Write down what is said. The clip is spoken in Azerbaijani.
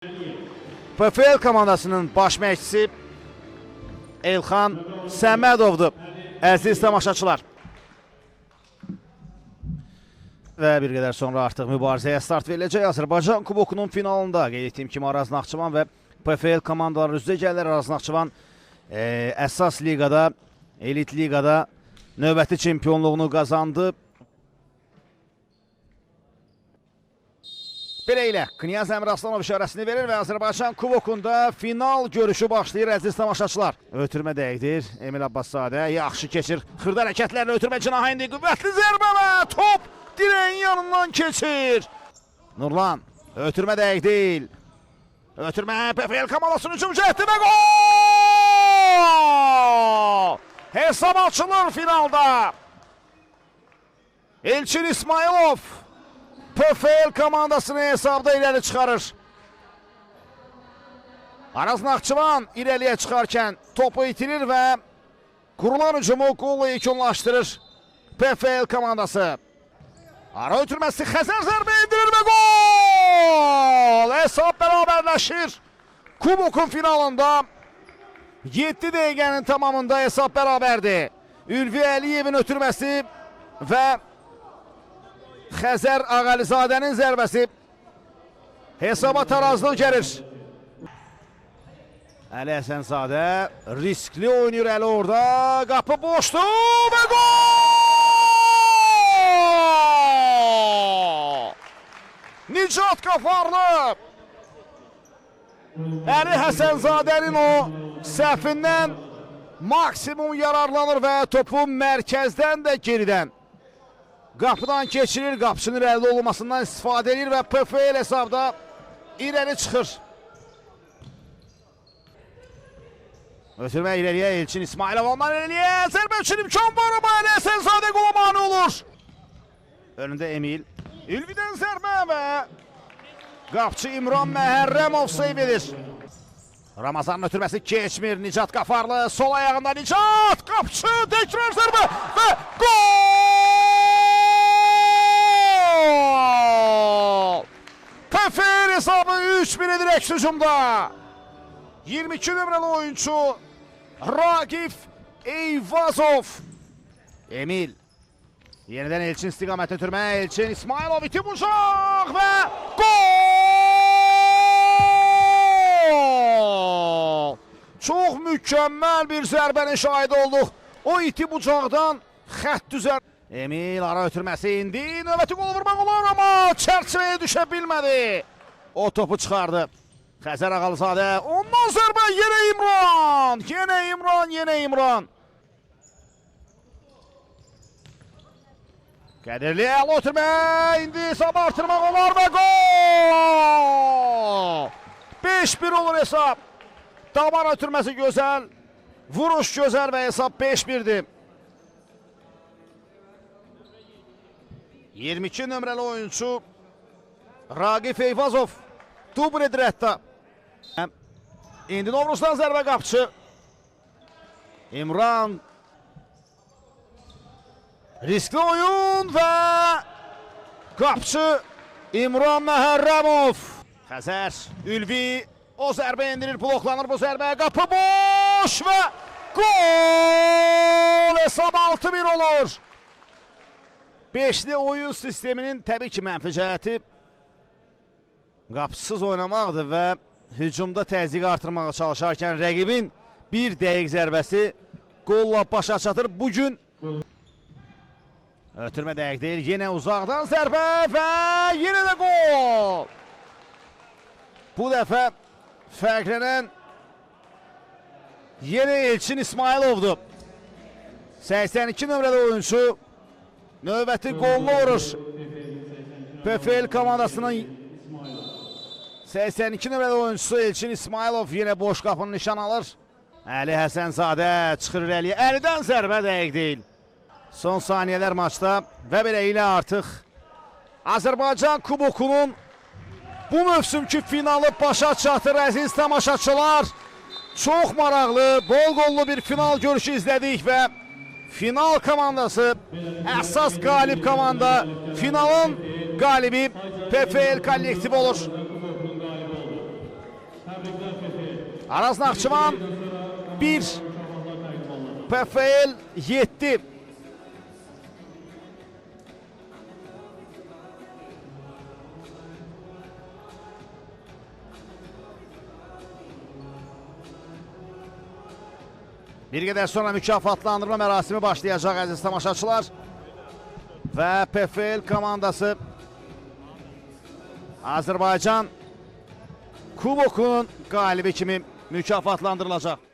PFL komandasının baş məşqçisi Elxan Səmədovdur. Əziz tamaşaçılar. Və bir qədər sonra artıq mübarizəyə start veriləcək. Azərbaycan Kubokunun finalında qeyd etdiyim kimi Araz Naxçıvan və PFL komandaları üzə gəlir. Araz Naxçıvan əsas liqada, elit liqada növbəti çempionluğunu qazandı. Beləliklə, Knyaz Əmiraslanov işarəsini verir və Azərbaycan Kubokunda final görüşü başlayır əziz tamaşaçılar. Ötürmə dəqiqdir. Emil Abbaszadə yaxşı keçir. Xırda hərəkətlərlə ötürmə cinahı indi. Qüvvətli zərbə və top dirəyin yanından keçir. Nurlan, ötürmə dəqiq deyil. Ötürmə PFL komandasının hücum cəhdi və gol! Hesab açılır finalda. Elçin İsmailov PFL komandasını hesabda ileri çıxarır. Araz Naxçıvan irəliyə çıxarkən topu itirir və kurulan hücumu qolla yekunlaşdırır PFL komandası. Ara ötürməsi Xəzər zərbə endirir və gol! Hesab bərabərləşir. Kubokun finalında 7 dəqiqənin tamamında hesab bərabərdir. Ülvi Əliyevin ötürməsi və Xəzər Ağalizadənin zərbəsi hesaba tarazlıq gəlir. Əli Həsənzadə riskli oynayır Əli orada. Qapı boşdur və gol! Nicat Qafarlı Əli Həsənzadənin o səhvindən maksimum yararlanır və topu mərkəzdən də geridən qapıdan keçirir, qapıçının irəlidə olmasından istifadə edir və PFL hesabda irəli çıxır. Ötürmə irəliyə Elçin İsmailov, ondan irəliyə zərbə üçün imkan var amma Əli Həsənzadə qola mane olur. Önündə Emil, Ülvidən zərbə və qapıçı İmran Məhərrəmov seyv edir. Ramazanın ötürməsi keçmir. Nicat Qafarlı sol ayağında Nicat, qapıçı təkrar zərbə və gol! PFL hesabı 3-1 edir əks hücumda. 22 nömrəli oyunçu Ragif Eyvazov. Emil. Yeniden Elçin istiqamət ötürmə. Elçin İsmailov iti bucaq və gol! Çox mükəmməl bir zərbənin şahidi olduq. O iti bucaqdan xətt üzər. Emil ara ötürməsi indi. Növbəti qol vurmaq olar amma çərçivəyə düşə bilmədi. O topu çıxardı. Xəzər Ağalızadə. Ondan zərbə yenə İmran. Yenə İmran, yenə İmran. Qədirli əla ötürmə. İndi hesabı artırmaq olar və gol! 5-1 olur hesab. Daban ötürməsi gözəl. Vuruş gözəl və hesab 5-1-dir. 22 nömrəli oyunçu Ragif Eyvazov dubl edir hətta. İndi Novruzdan zərbə qapıçı. İmran riskli oyun və qapıçı İmran Məhərrəmov. Xəzər, Ülvi o zərbə endirir, bloklanır bu zərbə. Qapı boş və gol! Hesab 6-1 olur. Beşli oyun sisteminin təbii ki mənfi cəhəti qapısız oynamaqdır və hücumda təzyiqi artırmağa çalışarkən rəqibin bir dəqiq zərbəsi qolla başa çatır. Bugün ötürmə dəqiq deyil. Yenə uzaqdan zərbə və yenə də gol. Bu dəfə fərqlənən yenə Elçin İsmailovdur. 82 nömrəli oyunçu növbəti qollu vurur. PFL komandasının 82 nömrəli oyunçusu Elçin İsmailov yenə boş qapını nişan alır. Əli Həsənzadə çıxır irəliyə. Əlidən zərbə dəqiq deyil. Son saniyələr maçda və beləliklə artıq Azərbaycan Kubokunun bu mövsümkü finalı başa çatır əziz tamaşaçılar. Çox maraqlı, bol qollu bir final görüşü izlədik və final komandası, əsas qalib komanda, finalın qalibi PFL kollektivi olur. Araz Naxçıvan 1, PFL 7. Bir qədər sonra mükafatlandırma mərasimi başlayacaq, əziz tamaşaçılar. Və PFL komandası Azərbaycan Kubokunun qalibi kimi mükafatlandırılacaq.